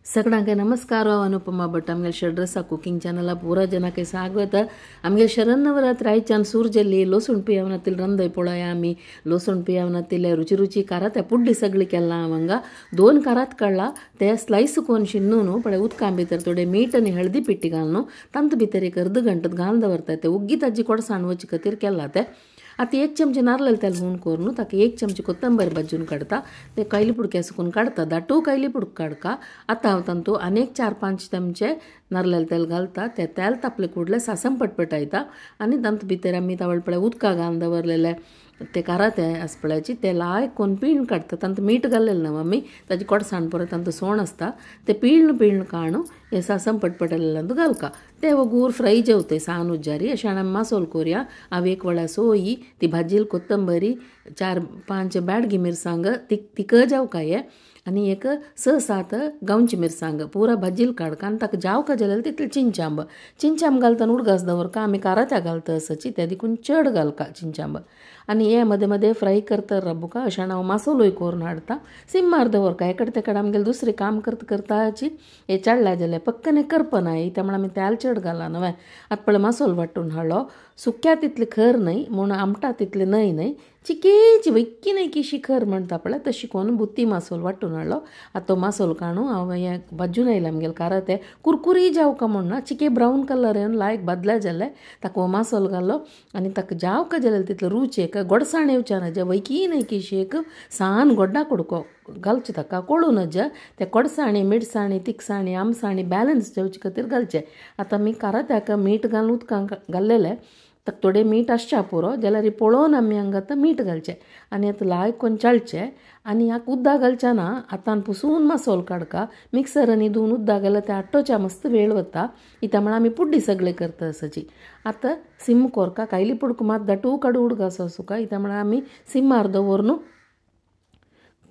सगळ्यांक नमस्कार. अनुपमा भट आमगे षड्रसा कुकिंग चॅनल पूरा जनಕ್ಕೆ ಸ್ವಾಗತ. आमगे शरन्नवरात्र आयच्यान सूरजल्ली ಲೋಸುಣ್ ಪಿಯಾವನತಿಲ್ ರಂದೈ ಪೊಳಯ आमी ಲೋಸುಣ್ ಪಿಯಾವನತಿಲ್ ರುಚಿ ರುಚಿ ಕಾरात पुड्डी सगळी केला हांगा दोन कारात काडला ते स्लायस कोन शिन्नून पळे उदकां भितर थोडे मीठ आनी हळदी पिट्टी घालून तांत भितर एक अर्द घंटो घालून दवरता ते उग्गी ताजी कोडसाण वचे खातीर केला ते. आतां एक चमचे नारल तेल हून करून ताका एक चमचे कोथंबीर भाजून काडटा ते कायली पुडके सुकून काडटा दाटू कायली पुडक काडका. आतां हांव तातूंत आनीक 4-5 चमचे नारल तेल घालता ते तेल तापले कुडले सासम पटपटायता आनी तातूंत भितर आमी तावळ पळय उदका घालून दवरलेले ते काराते आसपळ्याची ते लायक कोन पिळून काडटा तातूंत मीठ घाल्लेलें ना आमी ताजी कोडसाण परत तांतूत सोण आसता ते पिळून पिळून काडून हे सासम पटपटलेलें घालका ते वगूर फ्राय जेवते सान उज्जारी. अशें आमी मासोल कोरया. हांव एक वळ्या सोयी ती भाजील कोथंबरी 4-5 ब्याडगी मिरसांग तिक जावका हे आनी एक 6-7 गांवची मिरसांग पुरा भाजील काडका आनी ताका जावका जाल्यार तितले चिंचांब चिंचांब घालतना उडगास दवरका आमी कारात्या घालता आसाची ते देखून चड घालका चिंचांब. आनी हे मदें मदें फ्राय करता राबुका. अशें हांव मासोलोय करून हाडटा सिम्मार दवरका एकडे तेकडे आमगेले दुसरें काम करता करताची हे चडल्या जाल्यार पक्कने करपना त्यामुळे आमी तेल चड घाला न्हय. आतां पळय मासोल वांटून हाडलो सुक्या तितले खर न्हय म्हूण आमटा तितले न्हय न्हय चिकेची वैक्की न्हय की शिखर म्हणटा पळय तशी कोण बुत्ती मासोल वांटून हाडलो. आतां तो मासोल काडून हांव हें भाजून आयलें आमगेले काराते कुरकुरी जावका म्हूण ना चिके ब्रावन कलर येवन लायक बदल्या जाले ताका हो मासोल घालो आनी ताका जावका जाल्यार तितलो रूच एक गोडसाण येवच्या ना जे वैकी न्हय की एक सान गोड्डा कुडको घालचे ताका कोळू नज ते कोडसाणी मिरसाणी तिखसाणी आमसाणी बॅलन्स जावचे खातीर घालचे. आतां आमी कारात्याक मीठ घालून उदकांक घाल्लेलें ताका थोडें मीठ आसच्या पुरो जाल्यार पळोवन आमी हांगा आतां मीठ घालचें आनी आतां लायक कोन्न चाळचें आनी हाका उदक घालचें ना आतां पुसून मासोल काडका मिक्सरांनी धुवन उदक घाल्यार ते आट्टोच्या मस्त वेळ वता इत्या म्हळ्यार आमी पुड्डी सगळे करता आसाची. आतां सिम कोरका कायली पुडको मात दाटू काडू उडगास आसूका इत्या म्हळ्यार आमी सिमार दवरून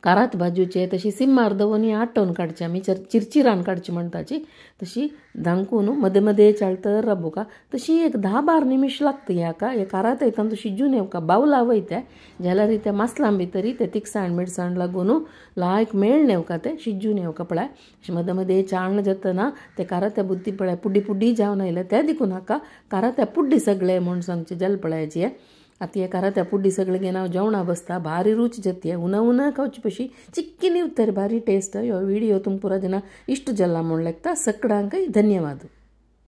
कारात भाजूचे तशी सिम्मार दवरून आटोवन काडचे आमी चिरचिरान काडची म्हणटाची तशी धांकून मदें मदें चाळतर राबुका तशी एक 10-12 निमिश लागता ह्याका हे कारात येता तो शिजून येवका बावला वयता जाल्यार ते मासलां भितरी ते तिखसाण मिरसाण लागून लायक मेळ्ळें येवका ते शिजून येवका पळय. अशें मदें मदें चाळण जातना ते कारात्या बुद्दी पळय पुड्डी पुड्डी जावन आयले ते देखून हाका कारात्या पुड्डी सगळे म्हूण सांगचे जाल पळयाची. आतां हे कारात्या पुड्डी सगळे घेवन हांव जेवणा बसता भारी रूच जाता उना उना खावची पशी चिक्की निवतर भारी टेस्ट. ह्यो व्हिडियो तुमकां पुरा जना इश्ट जाला म्हूण लेगता. सगळ्यांकय धन्यवाद.